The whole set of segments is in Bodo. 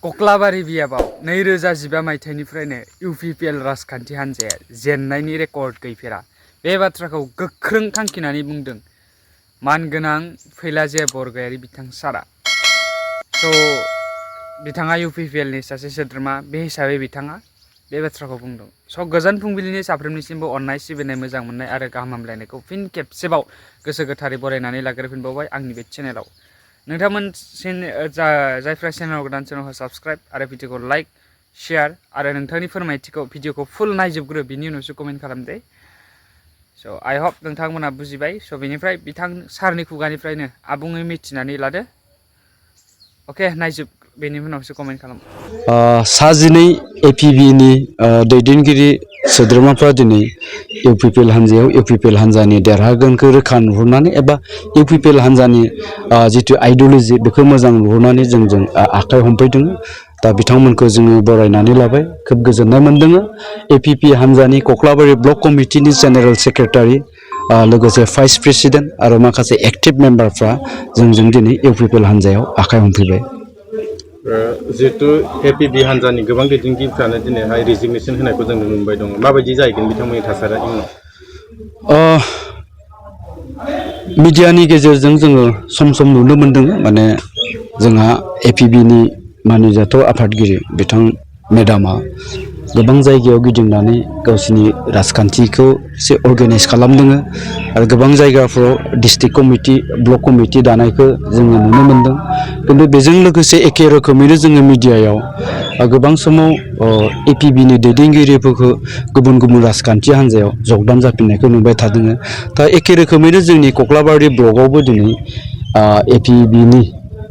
कक्लाबारि बियाबाव 2015 मायथाइनिफ्रायनो इउपिपिएल राजखान्थि हान्जाया जेननायनि रेकर्ड गैफेरा बे बाथ्राखौ गोख्रों थांखिनानै बुंदों मानगोनां फैलाजे बरगयारी बिथां सारा। बिथाङा इउपिपिएलनि सासे सोद्रोमा बे हिसाबै बिथाङा बे बाथ्राखौ बुंदों। गोजोन फुंबिलिनि साफ्रोमनिसिमबो अननाय सिबिनाय मोजां मोननाय आरो गाहाम हामलायनायखौ फिन खेबसेबाव गोसो गोथारै बरायनानै लाग्रोफिनबावबाय आंनि बे चेनेलाव। नोंथांमोन जायफ्रा चेनेलाव गोदान चेनेलखौ साबस्क्राइब आरो भिडिअखौ लाइक शेयार आरो नोंथांनि फोरमायथिखौ भिडिअखौ फुल नायजोबग्रो बिनि उनावसो कमेन्ट खालामदे। आइ होप नोंथांमोना बुजिबाय। बेनिफ्राय बिथां सारनि खुगानिफ्रायनो आबुङै मिथिनानै लादो। अके नायजोब बेनि उनावसो कमेन्ट खालाम। 12 एपिबिनि दैदेनगिरि सोद्रोमाफ्रा दिनै इउपिपिएल हान्जायाव इउपिपिएल हान्जानि देरहागोनखौ रोखा नुहुरनानै एबा इउपिपिएल हान्जानि जितु आइडियोल'जि बेखौ मोजां नुहुरनानै जोंजों आखाइ हमफैदों। दा बिथांमोनखौ जोङो बरायनानै लाबाय, खोब गोजोननाय मोनदों। एपिपि हान्जानि कक्लाबारि ब्लक कमिटिनि जेनेरेल सेक्रेटारि लोगोसे भाइस प्रेसिडेन्ट आरो माखासे एक्टिभ मेम्बारफ्रा जोंजों दिनै इउपिपिएल हान्जायाव आखाइ हमफैबाय। जिहेतु एपिबि हान्जानि गोबां दैदेनगिरिफ्रानो दिनैहाय रिजिगनेसन होनायखौ जों नुनो मोनबाय दङ, माबायदि जाहैगोन बिथांमोननि थासारिया इयुनाव? मिडियानि गेजेरजों जोङो सम सम नुनो मोनदों, माने जोंहा एपिबिनि मानिजाथाव आफादगिरि बिथां मेडामा गोबां जायगायाव गिदिंनानै गावसिनि राजखान्थिखौ एसे अर्गेनाइज खालामदों आरो गोबां जायगाफ्राव डिस्ट्रिक्ट कमिटि ब्लक कमिटि दानायखौ जोङो नुनो मोनदों। खिन्थु बेजों लोगोसे एखे रोखोमैनो जोङो मिडियायाव गोबां समाव एपिबिनि दैदेनगिरिफोरखौ गुबुन गुबुन राजखान्थि हान्जायाव जगदान जाफिननायखौ नुबाय थादों। दा एखे रोखोमैनो जोंनि कक्लाबारि ब्लकआवबो दिनै एपिबिनि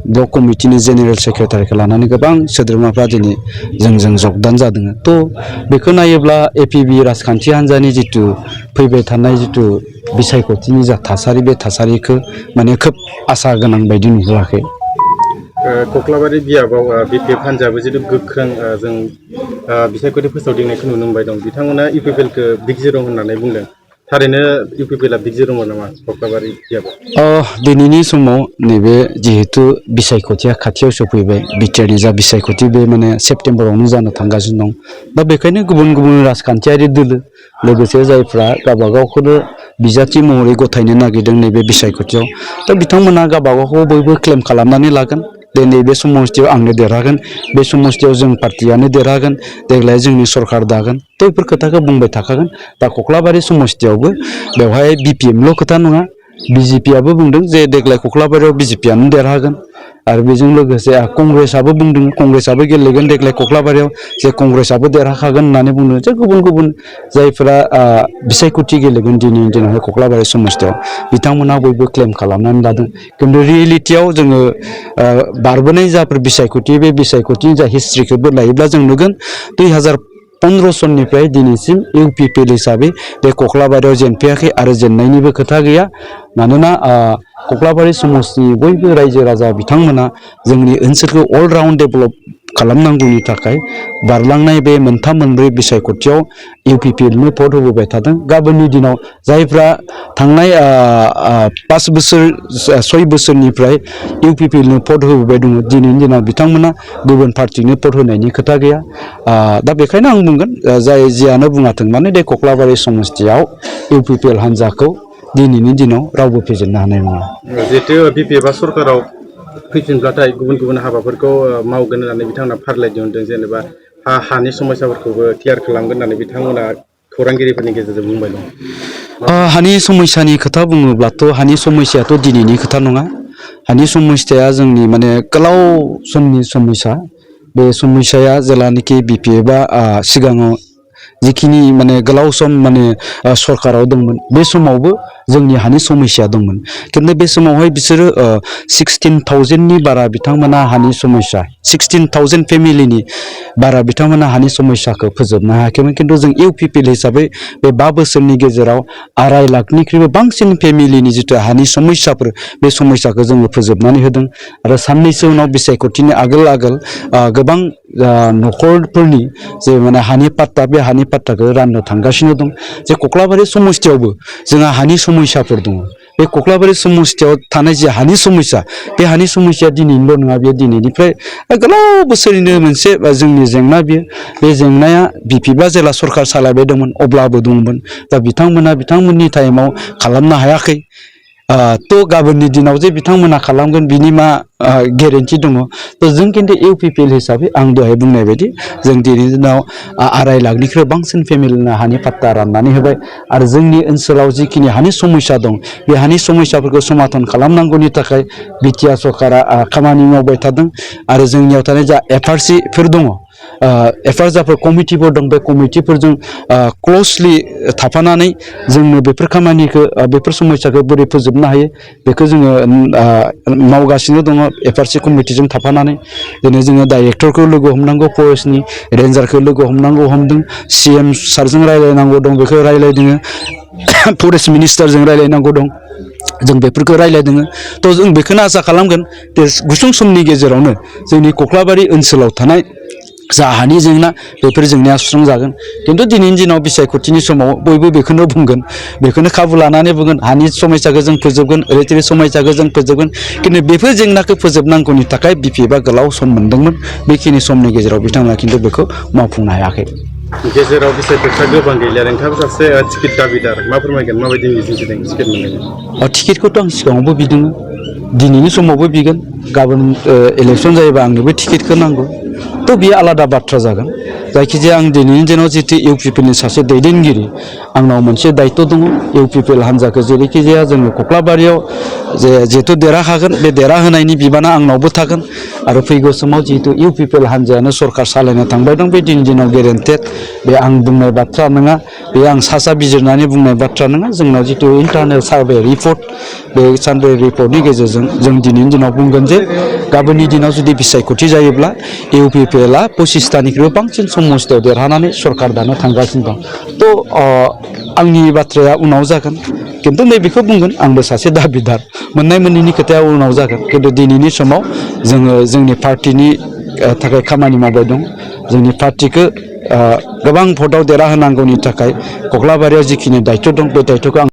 ब्लक कमिटिनि जेनेरेल सेक्रेटारिखौ लानानै गोबां सोद्रोमाफ्रा दिनै जोंजों जगदान जादों। बेखौ नायोब्ला एपिबि राजखान्थि हान्जानि जितु फैबाय थानाय जितु बिसायख'थिनि जा थासारि बे थासारिखौ माने खोब आसा गोनां बायदि नुहुराखै। कक्लाबारि बियाबाव बिपिएफ हान्जायाबो जितु गोख्रों जों बिसायख'थि फोसावदिंनायखौ नुनो मोनबाय दं। बिथांमोना इउपिपिएलखौ बिग जिर' होननानै बुंदों। थारैनो इउपिपिएलआ बिग जिर'मोन नामा कक्लाबारि बियाबाव? दिनैनि समाव नैबे जिहेतु बिसायख'थिया खाथियाव सफैबाय, बिटिआरनि जा बिसायख'थि बे माने सेप्तेम्बरावनो जानो थांगासिनो दं। दा बेखायनो गुबुन गुबुन राजखान्थियारि दोलो लोगोसे जायफ्रा गावबागावखौनो बिजाथि महरै गथायनो नागिरदों नैबे बिसायख'थियाव, दा बिथांमोना गावबागावखौ बयबो क्लेम खालामनानै लागोन। दिनै बे समस्थियाव आंनो देरहागोन, बे समस्थियाव जों पार्टियानो देरहागोन, देग्लाय जोंनि सरकार दागोन, बैफोर खोथाखौ बुंबाय थाखागोन। दा कक्लाबारि समस्थियावबो बेवहाय बिपिएमल' खोथा नङा, बिजेपियाबो बुंदों जे देग्लाय कक्लाबारियाव बिजेपियानो देरहागोन आरो बेजों लोगोसे कंग्रेसआबो बुंदों कंग्रेसआबो गेलेगोन देग्लाय कक्लाबारियाव, जे कंग्रेसआबो देरहाखागोन होननानै बुंदों। जे गुबुन गुबुन जायफोरा बिसायख'थि गेलेगोन दिनैनि दिनावहाय कक्लाबारि समस्थियाव बिथांमोना बयबो क्लेम खालामनानै लादों। खिन्थु रियेलिटियाव जोङो बारबोनाय जाफोर बिसायख'थि बे बिसायख'थिनि जा हिस्ट्रिखौबो लायोब्ला जों नुगोन 2015 सननिफ्राय दिनैसिम इउपिपिएल हिसाबै बे कक्लाबारियाव जेनफैयाखै आरो जेननायनिबो खोथा गैया। मानोना कक्लाबारि समस्थिनि बयबो रायजो राजा बिथांमोना जोंनि ओनसोलखौ अल राउन्ड डेभेलप खालामनांगौनि थाखाय बारलांनाय बे मोनथाम मोनब्रै बिसायख'थियाव इउपिपिएलनो भट होबोबाय थादों। गाबोननि दिनाव जायफ्रा थांनाय 5 बोसोर 6 बोसोरनिफ्राय इउपिपिएलनो भट होबोबाय दङ, दिनैनि दिनाव बिथांमोना गुबुन पार्टिनो भट होनायनि खोथा गैया। दा बेखायनो आं बुंगोन, जाय जियानो बुङाथों माने बे कक्लाबारि समस्थियाव इउपिपिएल हान्जाखौ दिनैनि दिनाव रावबो फेजेननो हानाय नङा। जिहेतु बिपिएफआ सरकाराव फैफिनब्लाथाय गुबुन गुबुन हाबाफोरखौ मावगोन होननानै बिथांमोना फारिलाइ दिहुनदों। जेनेबा हानि समस्याफोरखौबो क्लियार खालामगोन होननानै बिथांमोना खौरांगिरिफोरनि गेजेरजों बुंबाय दं। हानि समस्यानि खोथा बुङोब्लाथ' हानि समस्याथ' दिनैनि खोथा नङा। हानि समस्याया जोंनि माने गोलाव समनि समस्या। बे समस्याया जेलानोखि बिपिएफआ सिगाङाव जिखिनि माने गोलाव सम माने सरकाराव दंमोन बे समावबो जोंनि हानि समस्या दंमोन। खिन्थु बे समावहाय बिसोरो 16,000नि बारा बिथांमोना हानि समस्या 16,000 फेमिलिनि बारा बिथांमोना हानि समस्याखौ फोजोबनो हायाखैमोन। खिन्थु जों इउपिपिएल हिसाबै बे 5 बोसोरनि गेजेराव 2.5 लाखनिख्रुइबो बांसिन फेमिलिनि जिथु हानि समस्याफोर बे समस्याखौ जोङो फोजोबनानै होदों। आरो साननैसो उनाव बिसायख'थिनि आगोल गोबां न'खरफोरनि जे माने हानि पाट्टा बे हानि पाट्टाखौ राननो थांगासिनो दं। जे कक्लाबारि समस्थियावबो जोंहा हानि समस्याफोर दङ। बे कक्लाबारि समस्थियाव थानाय जे हानि समस्या बे हानि समस्या दिनैनिल' नङा बेयो दिनैनिफ्राय गोलाव बोसोरनिनो मोनसे जोंनि जेंना बेयो बे जेंनाया बिपिबा जेला सरखार सालायबाय दंमोन अब्लाबो दंमोन दा बिथांमोननि टाइमाव खालामनो हायाखै तो गाबोननि दिनाव जे बिथांमोना खालामगोन बिनि मा गेरेन्टि दङ तो जों खिन्थु इउपिपिएल हिसाबै आं दहाय बुंनाय बायदि जों दिनैनि दिनाव 2.5 लाखनिख्रुइ बांसिन फेमिलिनो हानि पाट्टा राननानै होबाय आरो जोंनि ओनसोलाव जिखिनि हानि समस्या दं बे हानि समस्याफोरखौ समाधान खालामनांगौनि थाखाय बिटिआर सरकारा खामानि मावबाय थादों आरो जोंनियाव थानाय जा एफआरसिफोर दङ एफआर जाफोर कमिटिफोर दं बे कमिटिफोरजों क्लसलि थाफानानै जोंनो बेफोर खामानिखौ बेफोर समस्याखौ बोरै फोजोबनो हायो बेखौ जोङो मावगासिनो दङ एफआरसि कमिटिजों थाफानानै दिनै जोङो डाइरेक्टरखौ लोगो हमनांगौ फरेस्टनि रेन्जारखौ लोगो हमदों सिएम सारजों रायलायनांगौ दं बेखौ रायलायदों फरेस्ट मिनिस्टारजों रायलायनांगौ दं जों बेफोरखौ रायलायदों तो जों बेखौनो आसा खालामगोन गुसुं समनि गेजेरावनो जोंनि कक्लाबारि ओनसोलाव थानाय जा हानि जेंना बेफोर जेंनाया सुस्रांजागोन खिन्थु दिनैनि दिनाव बिसायख'थिनि समाव बयबो बेखौनो बुंगोन बेखौनो खाबु लानानै बुंगोन हानि समस्याखौ जों फोजोबगोन ओरैथोरै समस्याखौ जों फोजोबगोन खिन्थु बेफोर जेंनाखौ फोजोबनांगौनि थाखाय बिपिएफआ गोलाव सम मोनदोंमोन बेखिनि समनि गेजेराव बिथांमोना खिन्थु बेखौ मावफुंनो हायाखै गेजेराव बिसायख'थिया गोबां गैलिया नोंथाङाबो सासे टिकेट दाबिदार मा फोरमायगोन माबायदि मिजिंथिदों टिकेट मोननायनि टिकेटखौथ' आं सिगाङावबो बिदों दिनैनि समावबो बिगोन गाबोन इलेक्सन जायोबा आंनोबो टिकेटखौ नांगौ तो बियो आलादा बाथ्रा जागोन जायखिजाया आं दिनैनि दिनाव जितु इउपिपिएलनि सासे दैदेनगिरि आंनाव मोनसे दायित्व दङ इउपिपिएल हान्जाखौ जेरैखि जाया जोङो कक्लाबारियाव जिहेतु देरहाखागोन बे देरहाहोनायनि बिबाना आंनावबो थागोन आरो फैगौ समाव जिहेतु इउपिपिएल हान्जायानो सरखार सालायनो थांबाय दं बे दिनाव गेरेन्टेड बे आं बुंनाय बाथ्रा नङा बे आं सा बिजिरनानै बुंनाय बाथ्रा नङा जोंनाव जितु इन्टारनेल सार्भे रिपर्ट बे सार्भे रिपर्टनि गेजेरजों जों दिनैनि दिनाव बुंगोन जे गाबोननि दिनाव जुदि बिसायख'थि जायोब्ला इउपिपिएलआ 25टानिख्रुइ बांसिन समस्थियाव देरहानानै सरखार दानो थांगासिनो दं तो आंनि बाथ्राया उनाव जागोन खिन्थु नैबेखौ बुंगोन आंबो सासे दाबिदार मोननाय मोनैनि खोथाया उनाव जागोन खिन्थु दिनैनि समाव जोङो जोंनि पार्टिनि थाखाय खामानि मावबाय दं जोंनि पार्टिखौ गोबां भटआव देरहाहोनांगौनि थाखाय कक्लाबारियाव जिखिनि दायित्व दं बे दायित्वखौ आं